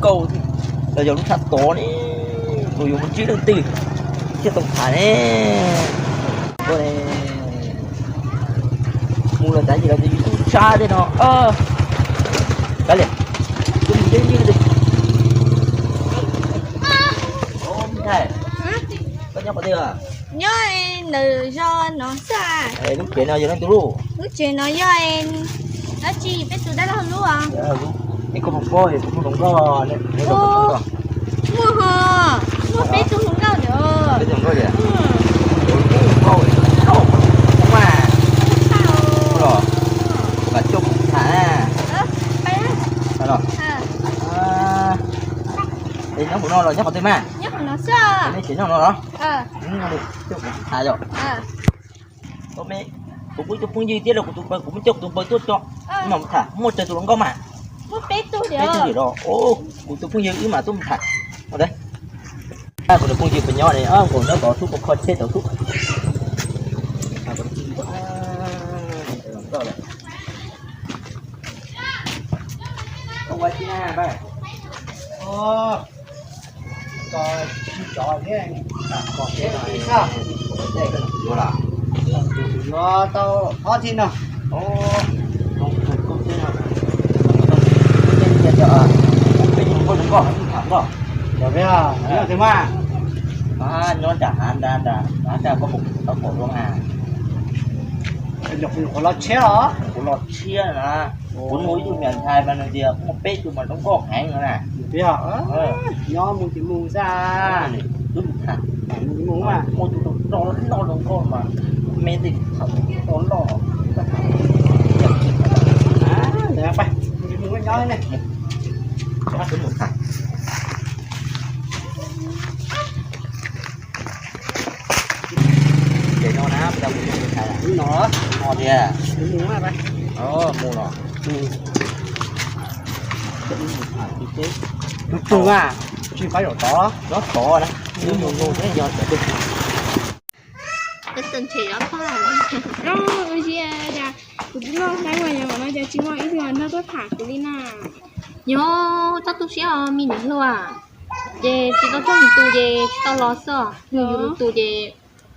Los yog lub tshaj tod ne, los yuav mus ntsib leej twg thiaj tau tham ne. Mus los tas yim los ces yus tub tshab thiab no. Kav liam, mus ntsib leej twg. Koj nyob qhov twg? Nyob ntawm zos no xwb. Lub tsev no yog leej twg lub? Lub tsev no yog dab tsi peb tus dab laug lub os. Es koj puas paub kuv muaj hluas nkauj, muaj ho, muaj peb tus hluas nkauj ntawd. Peb tus hluas nkauj tiag. Mas, los, kom coj kuv tham na. Es nyob hauv no los nyob qhov twg mas? Nyob hauv no xwb. Nej tsev nyob no los? Coj kuv tham yom. Kuv muaj ib tug phooj ywg thiab los kuv tus npawg, kuv muab coj kuv tus npawg tuaj tso, mam tham, muaj tsawg tus hluas nkauj mas? Peb tug los? Kuv tus phooj ywg wb mam tuaj mus tham. Kuv tus phooj ywg puas nyob ne? Nkaus nyob tod xwb, puas kho tsheb tod xwb. Yuav tau ob txhiab no. Nyob nram hav nrad, nrad koj pom zoo a? Kuv los tshiab los? Kuv los tshiab na. Kuv nug ib tug niam ntxhais mas nws tias muaj peb tug mas zoo nkauj heev no na. Nyob mus ces mus xwb. Wb mus tham. Mus ces mus mas. Muaj tus rog rog loj zoo nkauj mas me ntsis thaum rog loj. Mus ces mus nyob ne. Wb mus tham. Ces no na, puas tau mus nug tus ntxhais no? No tiag. Mus los. Tus twg a? Tsis pab zaum tod, nyob tod na. Wb mus nug seb yog cov twg. Kuv tsis loj hlab ua yog no ces tsis muaj ib tug nrog tuaj tham kuv li na. Yog txhob tu siab os me niam hluas, ces tsis tau coj nws tus ces tsis tau los xwb, nws yus lwm tus ces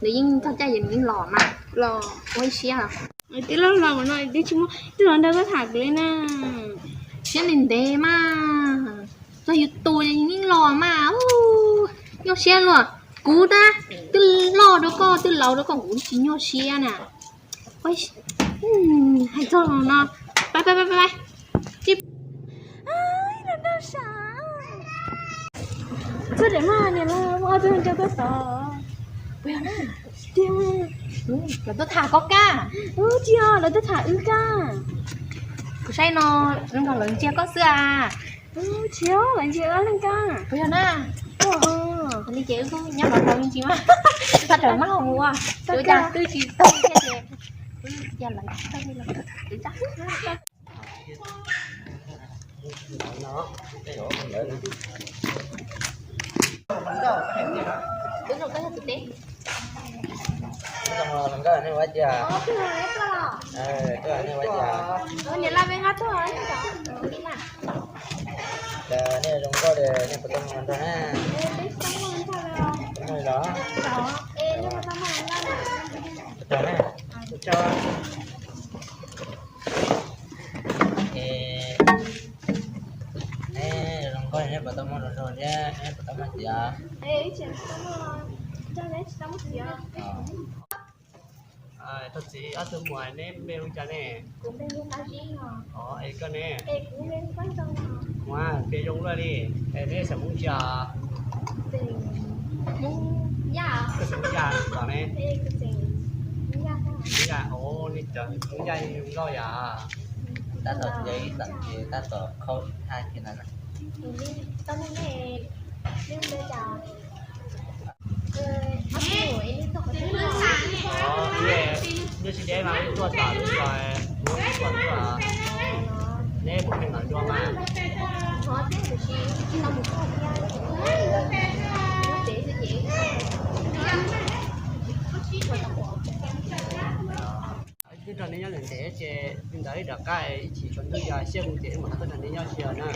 nws yeej txog caij ces nws yeej los mas. Los ua ib siab. Twb loj los no twb tsis muaj ib tug los nrog tuaj tham kuv li na. Siab ntev ntev mas, txog yus tus ces nws yeej los mas. Nyuaj siab luaj. Kuv tab, twb loj rau koj twb laus rau koj kuv tsis nyuaj siab na. Hais txog no, pab pab pab pab. Los nrog sam. Txhob daim maj niam laus, muaj ob tug nrog tuaj tod. Tiag, lawv tuaj tham koj kab. Tsis yog, lawv tuaj tham wb kab. Kuv saib no zoo nkaus lawv ntsia koj xwb a. Tsis yog, lawv ntsia wb leej kab. Puas yog na? Li ces wb kuj nyob no tau me ntsis mas. Txhob rawm maj ho mus ua. Ua cas twb tsis tau thiab ces wb cia lawv tau li los. Tus hluas nkauj yog tus teb. Tus hluas nkauj nej ua cas? Niam laj me nqa tuaj. Cas nej zoo nkauj li, nej puas tau muaj hluas nraug na? Tau muaj los? Puas tau na? Es neb zoo nkauj, neb puas tau muaj hluas nraug thiab neb puas tau muaj txiv? Thov txim, ob tug muam, neb npe hu cas ne? Es koj ne? Ua npe zoo luaj li. Es neb xeem Hmoob tsi os? Koj xeem Hmoob Yaj los ne? Hmoob Yaj, nej cov Hmoob Yaj zoo nkauj yom. Tab tom ces ib tam ces tab tom khau thaj kiag na. Neb tsis deb mas wb tuaj tom lub zos, wb tuaj tuaj, neb puas pheej los dua mas? Wb nrog neb nyob ntev ntev ces li ntawd wb rov qab ib chim tsaus ntuj yog siab mus ces wb mam tuaj nrog neb nyob tsis yog na.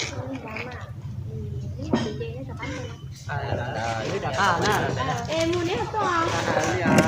Wb rov qab na. Es mus neb tuaj.